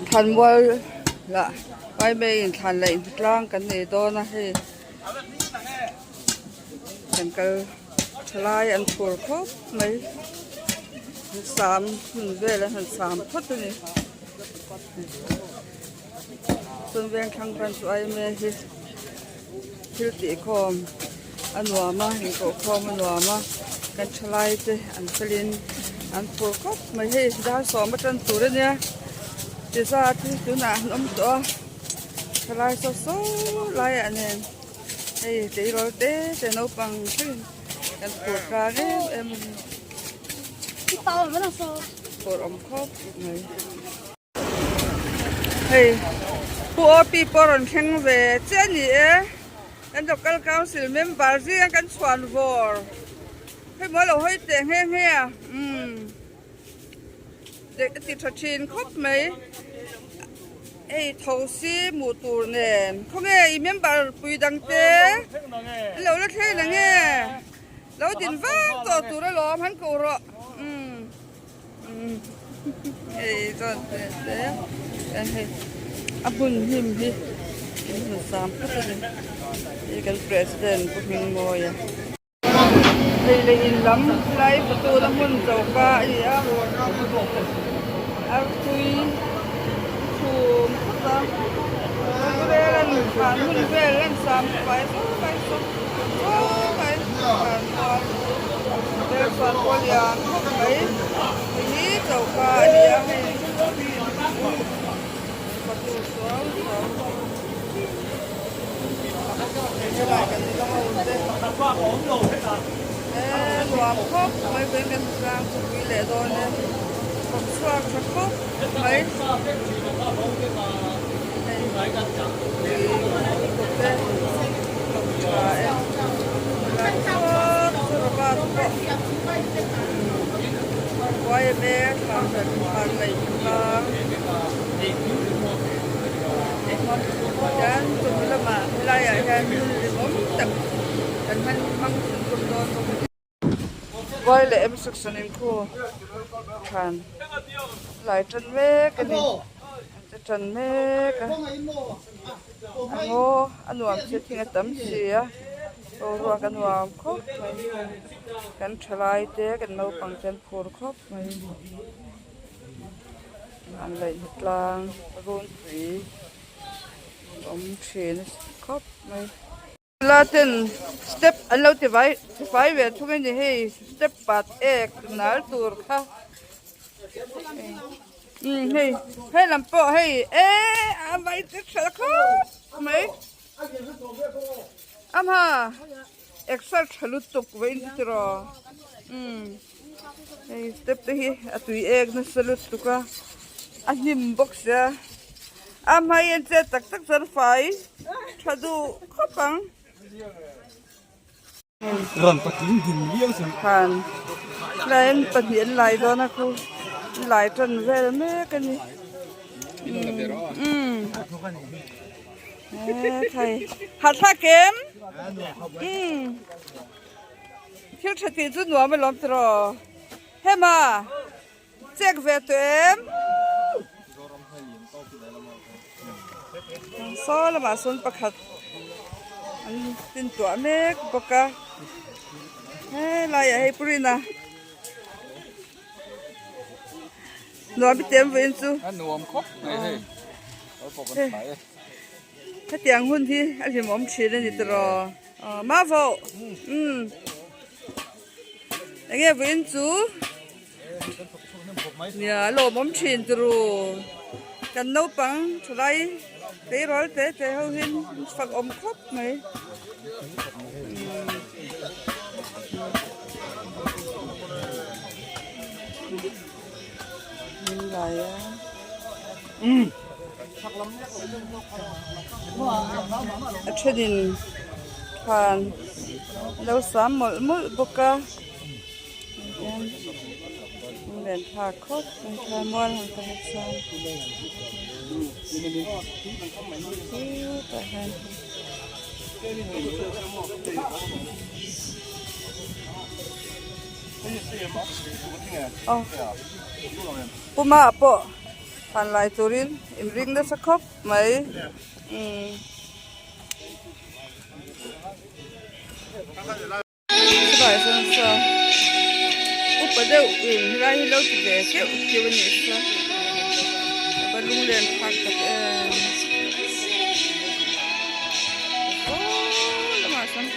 Thlanmual lah Paimei in thlan leh tlang kan nei dawn a hei kan kal thalai an phur khawp mai an sam hun vel an han sam phawt a ni chuan veng thlang khan chu aime hi thil tih khawm a nuam a inkoh khawm a nuam a kan thalai te an felin an phur khawp mai hei dar sawm atan tur a nia ti zat hi tunah an awm tawh a thalai saw saw laiah nen hei tleirawl te te naupang thlengin kan phur tlang em em a ni phur awm khawp mai. Hei Pu OP pawh rawn thleng ve chiah a ni e kan local council member zinga kan chhuan vawr hei maw lo hawi teh nghe nghe a umm a ti tha thin khawp mai hei tho si hmuh tur nen khawnge i member pui dang te an lo la thleng nange lo din vang tawh tur alawm han ko rawh umm. Hei chuan te te chuan hei a hmun hnim hi in hmun sang phawt a ni hei kan president pu Hmingmawia hei leh in lam lai photo na hmun choka a ni a artui chhum phawt a vel an thlan hun vel an sam fai saw lai saw saw lai thlan mual. Vel chuan pawh lian khawp mai hei hi choka a ni a hei fatu suau suau helai kan la ho te e nuam khawp mai veng kan tlang chu pui leh dawn e thawk chhuak tha khawp mai hei tui te thawk tha e. Vai leh em section in khu than lai tan mek a ni an che tan mek a a ngaw a nuam che thing a tam si a. Boruak a nuam khawp mai kan thalai te kan naupang te an phur khawp mai an laih tlang runpui awm thin khawp mai. La ten step an lo ti vai ti fai ve thung a ni hei step pat ek nal tur kha umm hei hei lam pawh hei e a vai te tha khawp mai. Amha exer tha lutuk ve in tiraw umm hei step te hi a tui ek nasa lutuk a a hnim bawk sia amha hi an chet tak tak chuan fai tha duh khawp ang. Ran patling din viau chu. Khan tlai pahnih an lai dawn a khu lai tan vel mek a ni. Umm e thai hahthlak em umm thil tha tih chu nuam alawm tiraw hema check ve tawh em saw lamah sawn pakhat an tin tuah mek bawk a helaiah hei purina nuam i tem vawiin chu a nuam khawp mai hei hetiang hun hi a hlimawm thin a ni tiraw mavo umm enge vawiin chu. Nia lawmawm thin turu kan naupang thalai tleirawl te te ho hian fak awm khawp mai. A thenin khan lo sam mawlh mawlh bawk a. Lunglen thlak khawp mai thla mual han ka hmu chuan khutah hian aw puma pawh. Thlan lai turin in ring nasa khawp mai umm. Chulaiah chuan saw upa deuh in helai hi lo ti ve keuh keuh a nih chuan a va lunglen thlak tak em aw lamah chuan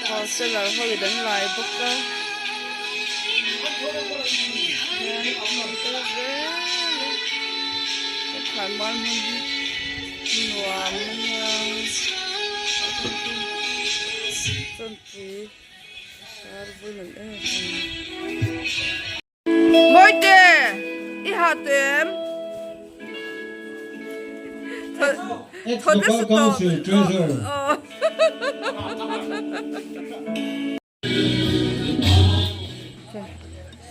wholesaler ho in an lai bawk a hian an kal zel a he thlanmual hmun hi nuam a nia. Chawnpui par vun an em em. Mawite i ha tem Ex Local Council Treasurer.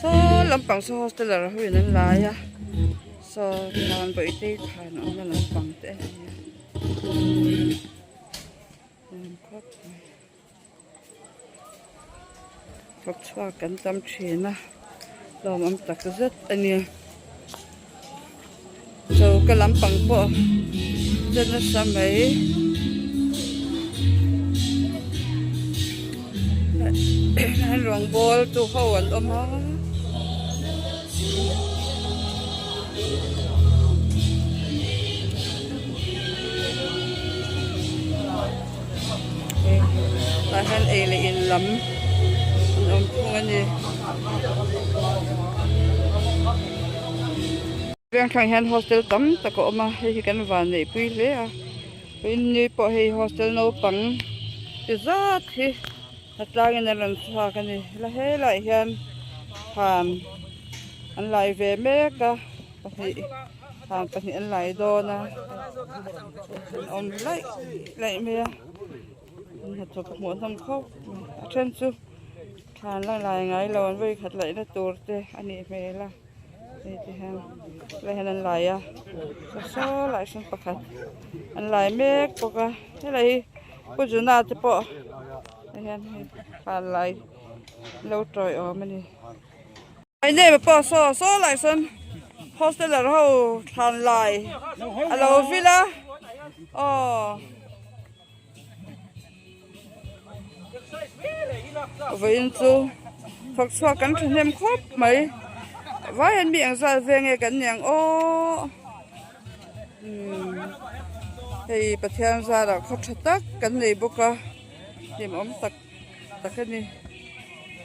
Saw lampang saw hosteler ho in an lai a saw thlan bawihte thlan awmna lampang te a ni a. Thawk chhuak kan tam thin a lawmawm tak zet a ni choka lampang pawh che nasa mai an rawngbawl tu ho an awm a. Tah hian ei leh in lam an awm thung a ni. Vengthlang hian hostel tam tak a awm a hei hi kan van neih pui hle a ni pawh hei hostel naupang ti zat hi a tlangin an rawn chhuak a ni la helaiah hian thlan an lai ve mek a pahnih. Thlan pahnih an lai dawn a an awm laih laih mai a an hnathawk hmuh hlawm khawp mai a then chu thlan la lai ngai lo an vawi khat laih na tur te a nih hmel a hei ti hian helai hian an lai a saw saw lai sawn pakhat an lai mek bawk a helai hi pu Juna te pawh hei hian hei thlan lai lo tawiawm a ni. Ai neipa pawh saw saw lai sawn hosteler ho thlan lai a lo vil a aw vawiin chu thawk chhuak kan thahnem khawp mai vai hian mi engzat ve nge kan ni ang aw umm hei Pathian zarah khaw tha tak kan nei bawk a hlimawm tak. tak a ni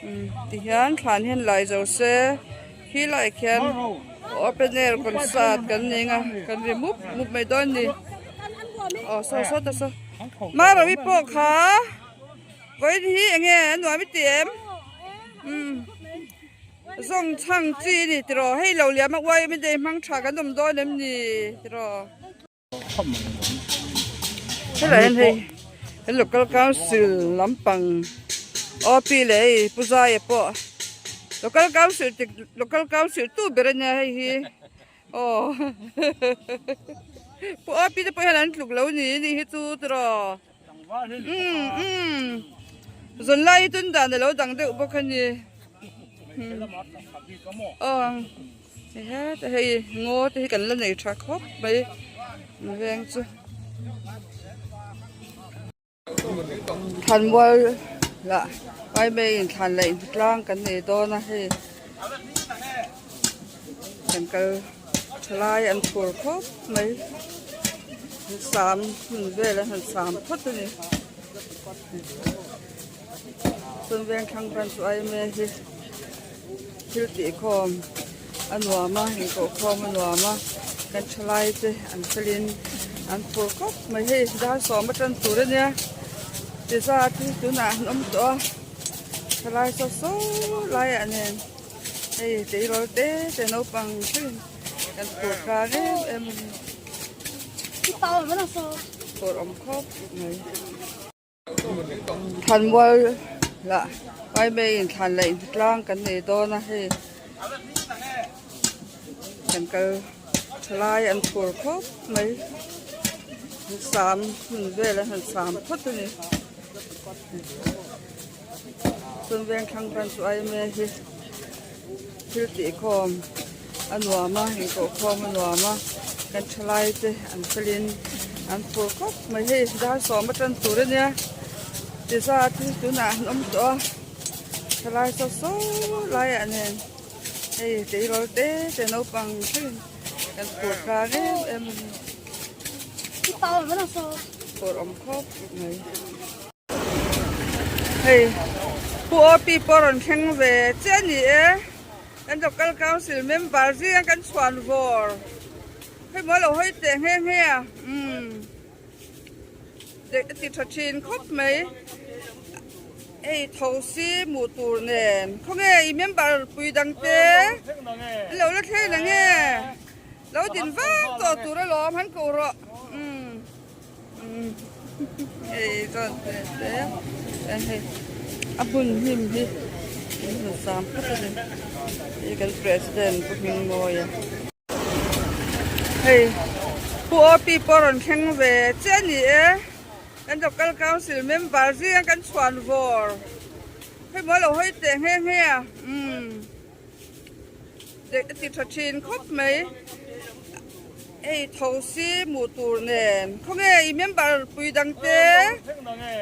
umm tihian thlan hian lai zo se khi lai khian open air concert kan ning a kan ri mup mup mai dawn a ni aw saw saw ta saw Marawi pawh kha vawiin hi eng nge a nuam i ti em umm zawng chhang chi a ni tiraw hei lo liam a uai awm in te hmang tha kan awm dawn em ni tiraw. Helai hian hei he local council lampang OP leh hei Pu Zaia pawh local council tik local council tu ber ania hei hi aw Pu OP te pawh hian an tluk lo ni anih hi chu tiraw umm umm zanlai hi chuan dan alo dang deuh bawk ani aw. Heta hei ngaw te hi kan la nei tha khawp mai veng chu thlanmual lah Paimei in thlan laih tlang kan nei dawn a hei kan kal thalai an phur khawp mai an sam hun vel an han sam phawt a ni chuan vengthlang branch yma hi. Thil tih khawm a nuam a inkoh khawm a nuam a kan thalai te an felin an phur khawp mai hei dar sawm atang tur a nia ti zat hi tunah an awm tawh a thalai saw saw laiah nen hei tleirawl te te naupang thlengin kan phur tlang em em a ni phur awm khawp mai. Thlanmual lah Paimei in thlan laih tlang kan nei dawn a hei kan kal thalai an phur khawp mai an sam hun vel an han sam phawt a ni chuan vengthlang branch yma hi thil tih khawm. a nuam a inkohkhawm a nuam a kan thalai te an felin an phur khawp mai hei dar sawm atan tur ania ti zat hi tunah an awm tawh a thalai saw saw laiah nen hei tleirawl te te naupang thlengin kan phur tlang em em a ni phur awm khawp mai. Hei Pu OP pawh rawn thleng ve chiah a ni e. Kan local council member zinga kan chhuan vawr. Hei maw lo hawi teh nghe nghe a umm a ti tha thin khawp mai. Hei tho si hmuh tur nen khawnge i member pui dang te an lo la thleng na nge lo din vak tawh tur alawm han koh rawh umm. Hei chuan te te chuan hei a hmun hnim hi in hmun sang phawt a ni hei kan president pu Hmingmawia hei pu OP pawh rawn thleng ve chiah a ni e kan local council member zinga kan chhuan vawr hei maw lo hawi teh nghe nghe a umm. A ti tha thin khawp mai hei tho si hmuh tur nen khawnge i member pui dang te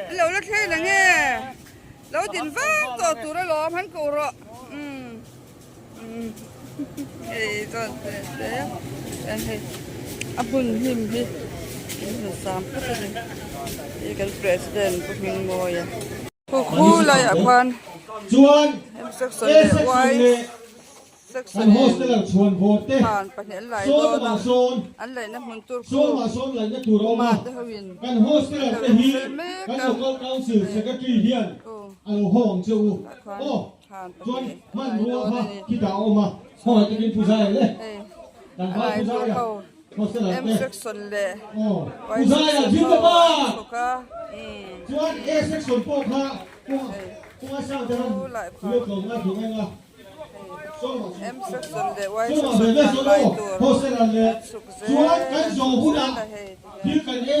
an lo la thleng na nge lo din vak tawh tur alawm han koh rawh umm umm hei chuan te te chuan hei a hmun hnim hi in hmun sang phawt a ni hei kan president pu Hmingmawia. Khu laiah khuan M section leh Y section in khan pahnih an lai dawn a, an laihna hmun tur khu kuma te ho in an lo inhrilh mek a khu tah khuan khan pahnih an lai dawn a ni hei a lai tur ho M section leh Y section ho an chhuk a umm lai khuan hei M section leh Y section khan lai tur an chhuk zel an chhuk zel a hei ti hian hei.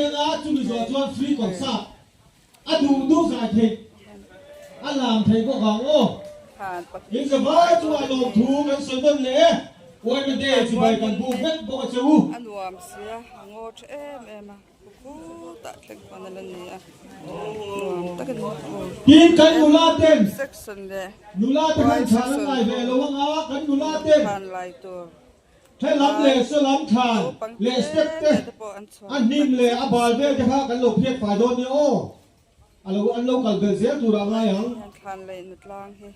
A nuam sia a ngaw tha em em a khutah thleng khuan a la ni a nuam tak a ni section leh y section khan lai tur. Helam leh salam thlan leh step te a hnim leh a bal vel te kha kan lo phiat fai dawn nia aw. A lo an lo kal belh zel turah ngai ang. Hian thlan leh na tlang hi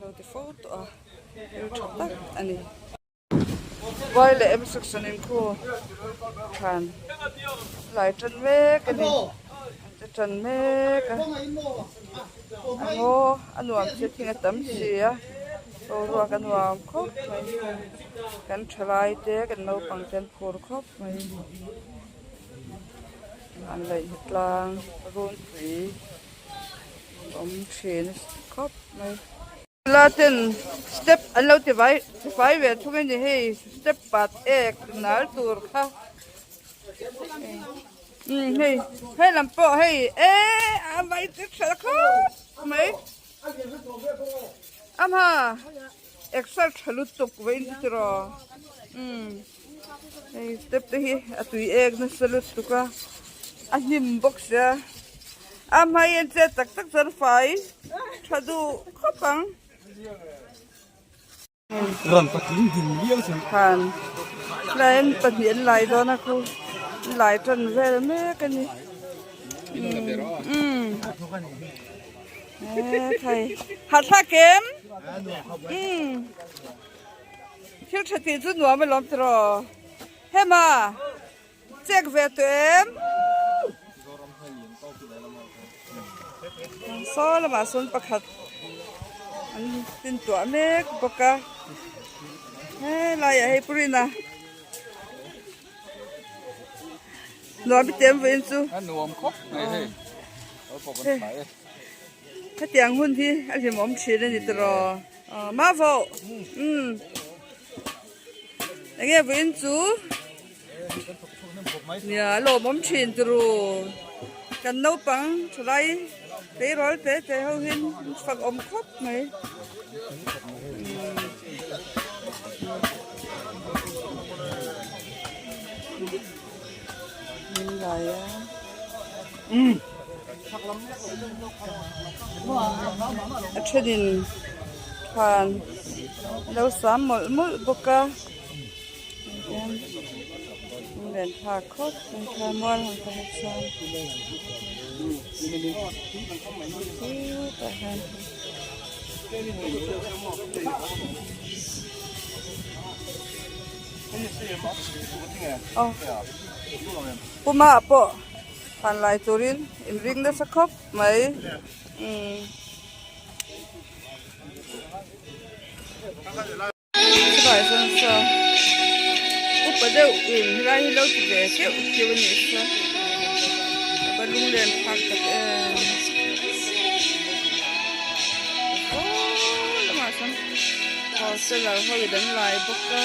lo ti fo tawh a, thil tha tak a ni. Vai leh M section in khu thlan lai tan mek a ni, an che tan mek a, a ngaw a nuam si a thing a tam si a. Boruak a nuam khawp mai kan thalai te kan naupang te an phur khawp mai an laih tlang runpui awm thin khawp mai. Nula ten step an lo ti vai ti fai ve thung a ni hei step pat ek nal tur kha umm hei hei lam pawh hei e a vai ti tha khawp mai. Amha exer tha lutuk ve in chu tiraw umm hei step te hi a tui ek nasa lutuk a a hnim bawk sia amha hi an chet tak tak chuan fai tha duh khawp ang. Ran patling din viau chu. Khan tlai an pahnih an lai dawn a khu an lai tan vel mek a ni. Umm e thai hat thlak em umm thil tha tih chu nuam alawm tiraw hema check ve tawh em saw lamah sawn pakhat an tin tuah mek bawk a helaiah hei purina nuam i tem vawiin chu a nuam khawp mai hei hetiang hun hi a hlimawm thin a ni tiraw mavo umm enge vawiin chu. Nia lawmawm thin turu kan naupang thalai tleirawl te te ho hian fak awm khawp mai. lai a. A thenin khan a lo sam mawlh mawlh bawk a tihian lunglen thlak khawp mai kha mual ang te hi chuan khutah hian. Aw puma ah pawh han lai turin inring nasa khawp mai umm. Chutah chuan saw upa deuh in helai hi lo ti ve keuh keuh a nih chuan a va lunglen phak tak em aw lamah sawn hostel ho in an lai bawk a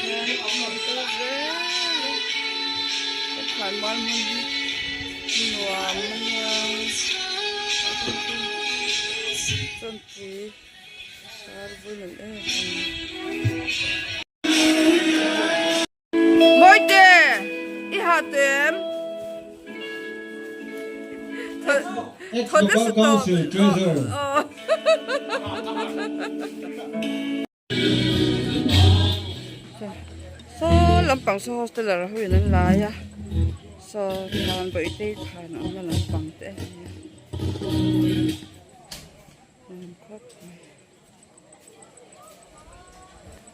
hian an kal zel a thlanmual hmun hi nuam a nia. Chawnpui par vui nalh em em. Mawite i ha tem Ex Local Council Treasurer. Saw lampang saw hosteler ho in an lai a saw thlan bawihte thlan a awm a lampang te a ni a.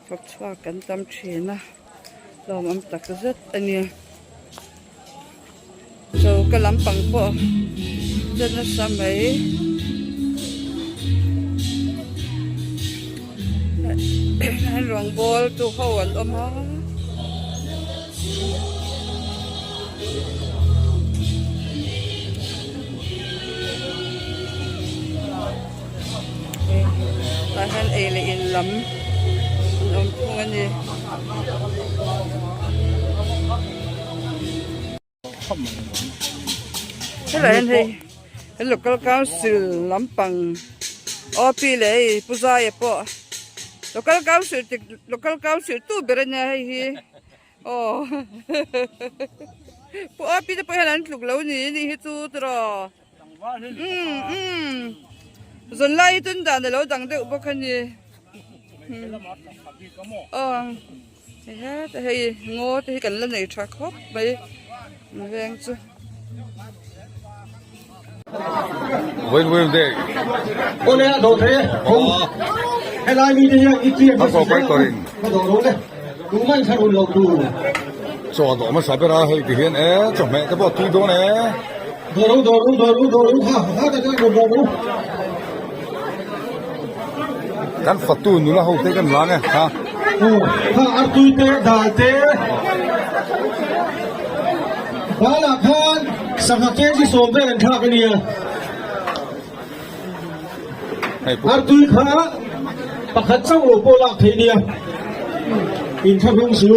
Thawk chhuak kan tam thin a lawmawm tak zet a ni choka lampang pawh che nasa mai rawng bawl tu ho an awm a. Tah hian ei leh in lam an awm thung a ni. Helai hian hei he local council lampang OP leh hei Pu Zaia pawh local council local council tu ber a nia hei hi. Aw Pu Api te pawh hian an tluk lo ni ni hi chu tiraw umm umm zan lai hi chuan dan alo dang deuh bawk a ni aw hei heta hei ngaw te hi kan la nei tha khawp mai an veng chu. Awle a dawh thei e helai mite hian i chian hmasa zel ang ka dawh ro le tumah in thlarun lo tur. Chaw dawh hmasa ber a hei ti hian e chawhmeh te pawh a tui dawn e. Dawh ro dawh ro dawh ro dawh ro ha ha ta chuan rawn dawh ro. Kan fatu nula ho te kan lang e ha. Aw kha artui te dal te. Balah khan sangha kg sawm vel an thlak a nia. Artui kha pakhat chauh lo pawh lak theih nia. Inthlahrung su.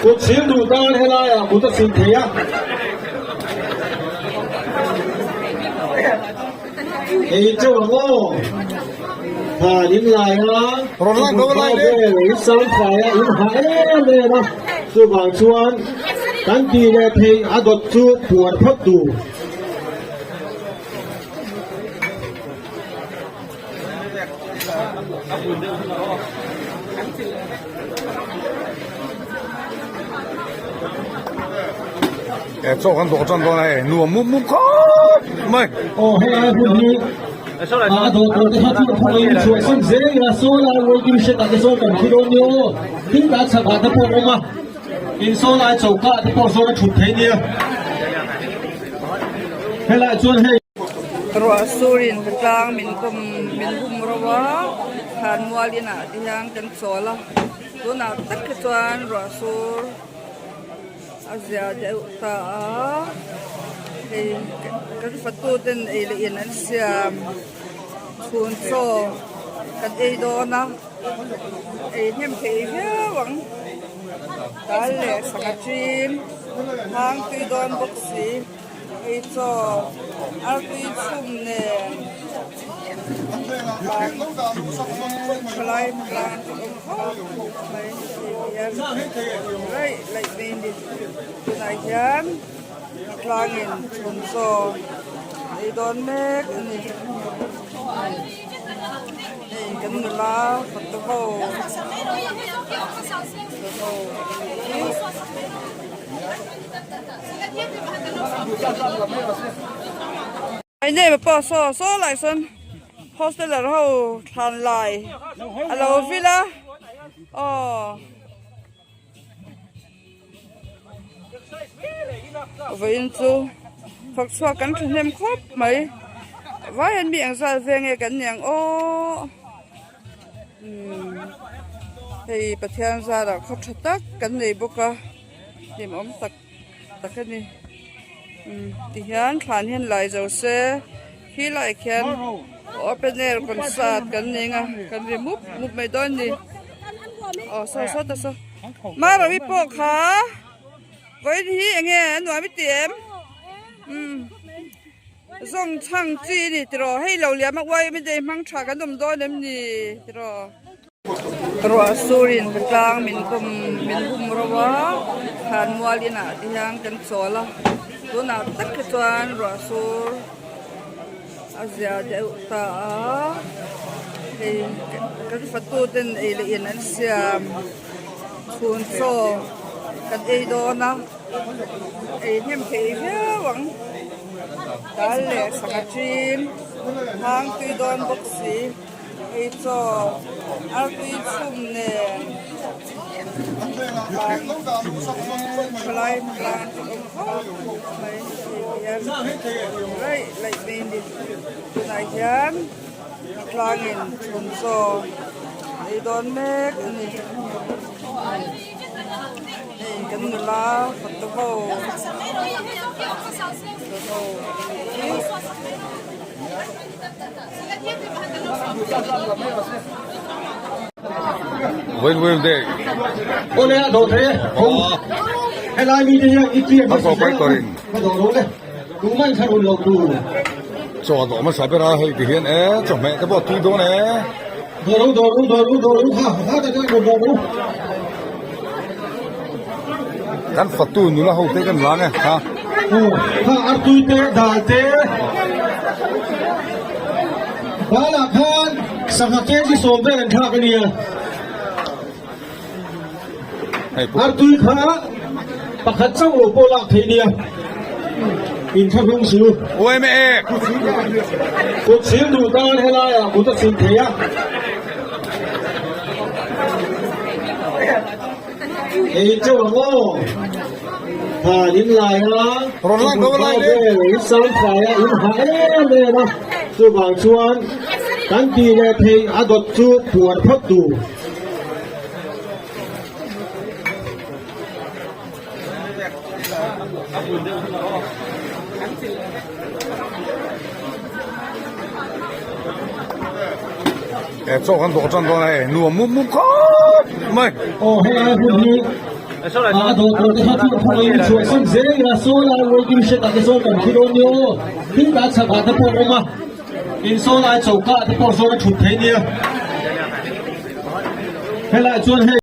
Kut sil duh tan helaiah kut a sil thei a. Ei teuh ang aw. Khan in lai a, thutphah vel in samfai a, in ha em em a, chuvang chuan kan tih leh theih a dawt chu puan phawt tur. E chaw kan dawh tan dawn a e nuam mup mup khawp mai. Aw helai hun hi a dawh tawh te kha chu phawng in chhuah san zel ila saw lai waiting shed ah te sawn kan thu dawn nia aw tin ta chhak ah te pawh awm a in saw lai choka ah te pawh sawn a thut thei nia helai chuan hei. Ruah surin tlang min kawm min hum ro a thlanmual inah te hian kan chawl a tunah tak hi chuan ruah sur. A zia deuh ta a hei kan fatu ten ei leh in an siam chhun chaw kan ei dawn a ei hnem thei viau ang dal leh sangha ṭim hang tui dawn bawk si ei chaw artui chhum nen. Thalai tlang an awm khawp mai hei hian laih laih mai a ni tunah hian tlangin chhunchaw ei dawn mek a ni hei kan nula fatu ho ho hi. My name pawh saw saw lai sawn hosteler ho thlan lai a lo vil a aw vawiin chu thawk chhuak kan thahnem khawp mai vai hian mi eng zat ve nge kan ni ang aw umm hei Pathian zarah khaw tha tak kan nei bawk a hlimawm tak. tak a ni umm tihian thlan hian lai zo se khi lai khian open air concert kan nei ang a kan ri mup mup mai dawn a ni aw saw saw ta saw Marawi pawh kha vawiin hi eng nge a nuam i ti em umm zawng chhang chi a ni tiraw hei lo liam a uai awm i dei hmang tha kan awm dawn em ni tiraw. Ruah surin tlang min bawm min bum ro a thlan mual inah te hian kan chawl a tunah tak hi chuan ruah sur a zia deuh ta a hei kan fatu ten ei leh in an siam chhun chaw kan ei dawn a ei hnem thei viau ang dal leh sangha ṭin hang tui dawn bawk si. Hei chaw artui chhum nen thalai tlang an awm khawp mai hei hian laih laih mai a ni tunah hian tlangin chhun chaw ei dawn mek a ni hei kan nula fatu ho ho hi. Chaw dawh hmasa ber a hei ti hian e chawhmeh te pawh a tui dawn e. Kan fatu nula ho te kan lang e ha. Balah khan sangha kg sawm vel an thlak a nia. Artui kha pakhat chauh lo pawh lak theih nia. Inthlahrung si u. Kut sil duh tan helaiah kut a sil thei a. Ei chauh ang aw. Than in lai a, vel in sang fai a, in ha em em a. Chuvang chuan kan tih leh theih a dawt chu puar phawt tur. E chaw kan dawh tan dawn a hei nuam mup mup khawp mai. Aw helai hun hi a dawh tur te kha chu phung in chhuah san zel ila saw lai waiting shed ah te sawn kan thu dawn nia aw thil ta chhak ah te pawh a awm a in saw lai choka ah te pawh sawn a thut theih nia helai chuan hei.